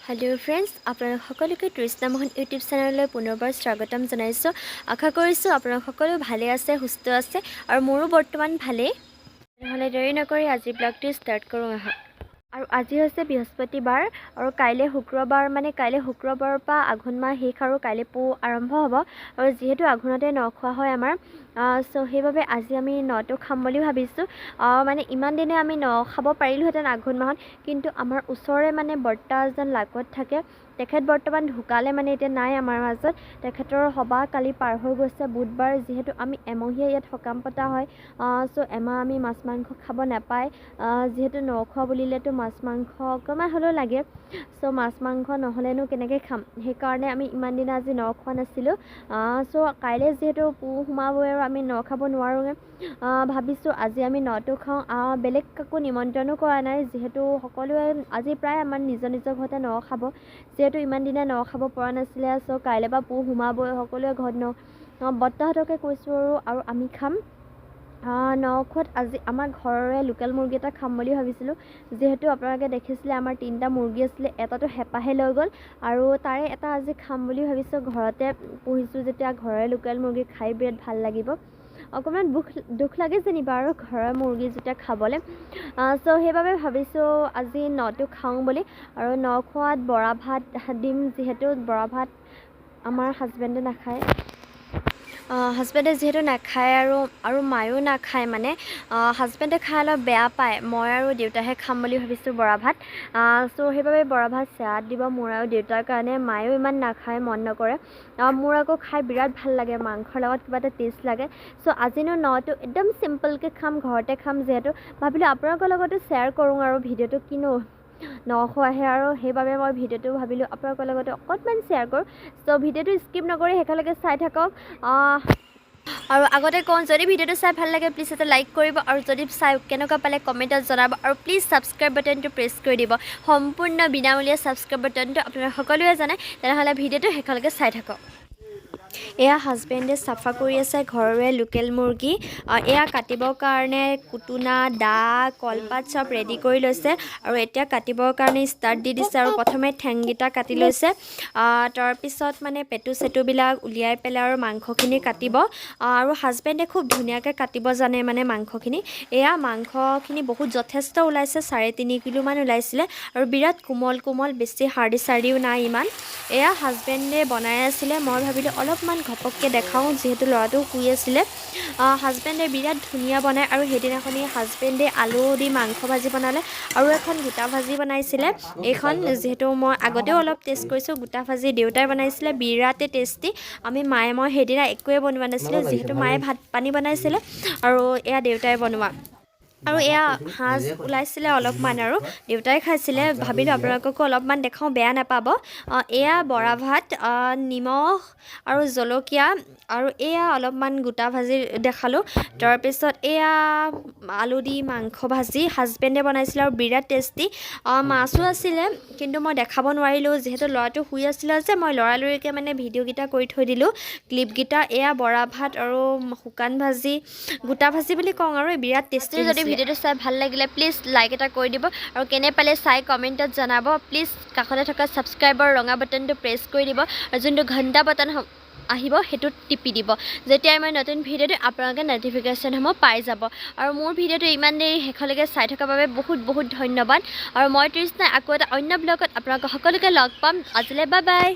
Hello' friends, আপোনালোক সকলোকে তৃষ্ণা Mohan YouTube চেনেললৈ পুনৰবাৰ স্বাগতম জনাইছোঁ। আশা কৰিছোঁ আপোনালোক সকলো ভালে আছে, সুস্থ আছে আৰু মোৰো বৰ্তমান ভালেই। তেনেহ'লে দেৰি নকৰি আজি ব্লগটো ষ্টাৰ্ট কৰোঁ আহক। আৰু আজি হৈছে বৃহস্পতিবাৰ আৰু কাইলৈ শুক্ৰবাৰ, মানে কাইলৈ শুক্ৰবাৰৰ পৰা আঘোণ মাহ শেষ আৰু কাইলৈ পুহ আৰম্ভ হ'ব। আৰু যিহেতু আঘোণতে ন খোৱা হয় আমাৰ, চ' সেইবাবে আজি আমি নটো খাম বুলি ভাবিছোঁ। মানে ইমান দিনে আমি ন খাব পাৰিলোহেঁতেন আঘোণ মাহত, কিন্তু আমাৰ ওচৰৰে মানে বৰ্তা এজন লাকত থাকে। তেখেত বৰ্তমান ঢুকালে, মানে এতিয়া নাই আমাৰ মাজত। তেখেতৰ সবাহ কালি পাৰ হৈ গৈছে, বুধবাৰ। যিহেতু আমি এমহীয়া ইয়াত সকাম পতা হয়, চ' এমাহ আমি মাছ মাংস খাব নাপায়। যিহেতু ন খোৱা বুলিলেতো মাছ মাংস অকণমান হ'লেও লাগে। চ' মাছ মাংস নহ'লেনো কেনেকৈ খাম? সেইকাৰণে আমি ইমান দিনে আজি ন খোৱা নাছিলোঁ। চ' কাইলৈ যিহেতু পুহ সোমাবই আৰু আমি ন খাব নোৱাৰোঁৱে, ভাবিছোঁ আজি আমি নটো খাওঁ। বেলেগ কাকো নিমন্ত্ৰণো কৰা নাই, যিহেতু সকলোৱে আজি প্ৰায় আমাৰ নিজৰ নিজৰ ঘৰতে ন খাব। যিহেতু ইমান দিনে ন খাব পৰা নাছিলে, চ' কাইলৈ পৰা পুহ সোমাবই, সকলোৱে ঘৰত ন। বৰ্তাহঁতকে কৈছোঁ আৰু আমি খাম। ন খোৱাত আজি আমাৰ ঘৰৰে লোকেল মুৰ্গী এটা খাম বুলি ভাবিছিলোঁ। যিহেতু আপোনালোকে দেখিছিলে, আমাৰ তিনিটা মুৰ্গী আছিলে, এটাটো হেঁপাহে লৈ গ'ল আৰু তাৰে এটা আজি খাম বুলি ভাবিছোঁ। ঘৰতে পুহিছোঁ যেতিয়া ঘৰৰে লোকেল মুৰ্গী খাই বিৰাট ভাল লাগিব। অকণমান দুখ লাগে যেনিবা আৰু ঘৰৰ মুৰ্গী যেতিয়া খাবলৈ। চ' সেইবাবে ভাবিছোঁ আজি নটো খাওঁ বুলি। আৰু ন খোৱাত বৰা ভাত দিম, যিহেতু বৰা ভাত আমাৰ হাজবেণ্ডে নাখায়। হাজবেণ্ডে যিহেতু নাখায় আৰু মায়ো নাখায়, মানে হাজবেণ্ডে খাই অলপ বেয়া পায়। মই আৰু দেউতাহে খাম বুলি ভাবিছোঁ বৰা ভাত। চ' সেইবাবে বৰা ভাত চেয়াত দিব মোৰ আৰু দেউতাৰ কাৰণে। মায়েও ইমান নাখায়, মন নকৰে। মোৰ আকৌ খাই বিৰাট ভাল লাগে, মাংসৰ লগত কিবা এটা টেষ্ট লাগে। চ' আজিনো নটো একদম চিম্পলকৈ খাম, ঘৰতে খাম যিহেতু। ভাবিলোঁ আপোনালোকৰ লগতো শ্বেয়াৰ কৰোঁ আৰু ভিডিঅ'টো, কিনো ন খোৱাহে আৰু। সেইবাবে মই ভিডিঅ'টো ভাবিলোঁ আপোনালোকৰ লগতো অকণমান শ্বেয়াৰ কৰোঁ। চ' ভিডিঅ'টো স্কিপ নকৰি শেষলৈকে চাই থাকক। আৰু আগতে কওঁ, যদি ভিডিঅ'টো চাই ভাল লাগে, প্লিজ এটা লাইক কৰিব আৰু যদি চাই কেনেকুৱা পালে কমেণ্টত জনাব আৰু প্লিজ ছাবস্ক্ৰাইব বাটনটো প্ৰেছ কৰি দিব। সম্পূৰ্ণ বিনামূলীয়া ছাবস্ক্ৰাইব বাটনটো আপোনালোক সকলোৱে জানে। তেনেহ'লে ভিডিঅ'টো শেষলৈকে চাই থাকক। এয়া হাজবেণ্ডে চাফা কৰি আছে ঘৰৰে লোকেল মুৰ্গী। এয়া কাটিবৰ কাৰণে কুটুনা, দা, কলপাত চব ৰেডি কৰি লৈছে আৰু এতিয়া কাটিবৰ কাৰণে ষ্টাৰ্ট দি দিছে। আৰু প্ৰথমে ঠেংকেইটা কাটি লৈছে, তাৰপিছত মানে পেটু চেটুবিলাক উলিয়াই পেলাই আৰু মাংসখিনি কাটিব। আৰু হাজবেণ্ডে খুব ধুনীয়াকৈ কাটিব জানে মানে মাংসখিনি। এয়া মাংসখিনি বহুত যথেষ্ট ওলাইছে, 3.5 কিলোমান ওলাইছিলে আৰু বিৰাট কোমল কোমল, বেছি হাৰ্ডি চাৰ্ডিও নাই ইমান। এয়া হাজবেণ্ডে বনাই আছিলে, মই ভাবিলোঁ অলপমান ঘপককৈ দেখাওঁ, যিহেতু ল'ৰাটো শুই আছিলে। হাজবেণ্ডে বিৰাট ধুনীয়া বনায় আৰু সেইদিনাখনি হাজবেণ্ডে আলু দি মাংস ভাজি বনালে আৰু এখন গোটা ভাজি বনাইছিলে। এইখন যিহেতু মই আগতেও অলপ টেষ্ট কৰিছোঁ, গোটা ভাজি দেউতাই বনাইছিলে, বিৰাটেই টেষ্টি। আমি মায়ে মই সেইদিনা একোৱে বনোৱা নাছিলোঁ, যিহেতু মায়ে ভাত পানী বনাইছিলে আৰু এয়া দেউতাই বনোৱা। আৰু এয়া সাজ ওলাইছিলে অলপমান আৰু দেউতাই খাইছিলে। ভাবিলোঁ আপোনালোককো অলপমান দেখাওঁ, বেয়া নাপাব। এয়া বৰা ভাত, নিমখ আৰু জলকীয়া আৰু এয়া অলপমান গোটা ভাজি দেখালোঁ। তাৰপিছত এয়া আলু দি মাংস ভাজি হাজবেণ্ডে বনাইছিলে আৰু বিৰাট টেষ্টি। মাছো আছিলে, কিন্তু মই দেখাব নোৱাৰিলোঁ, যিহেতু ল'ৰাটো শুই আছিলে যে মই লৰালৰিকৈ মানে ভিডিঅ'কেইটা কৰি থৈ দিলোঁ, ক্লিপকেইটা। এয়া বৰা ভাত আৰু শুকান ভাজি, গোটা ভাজি বুলি কওঁ আৰু বিৰাট টেষ্টি। যদি ভিডিঅ'টো চাই ভাল লাগিলে, প্লিজ লাইক এটা কৰি দিব আৰু কেনে পালে চাই কমেণ্টত জনাব। প্লিজ কাষতে থকা ছাবস্ক্ৰাইবৰ ৰঙা বাটনটো প্ৰেছ কৰি দিব আৰু যোনটো ঘণ্টা বাটন আহিব, সেইটোত টিপি দিব। যেতিয়াই মই নতুন ভিডিঅ' দিওঁ, আপোনালোকে ন'টিফিকেশ্যনসমূহ পাই যাব। আৰু মোৰ ভিডিঅ'টো ইমান দেৰি শেষলৈকে চাই থকাৰ বাবে বহুত বহুত ধন্যবাদ। আৰু মই তৃষ্ণাই আকৌ এটা অন্য ব্লগত আপোনালোকক সকলোকে লগ পাম। আজিলৈ বাই বাই।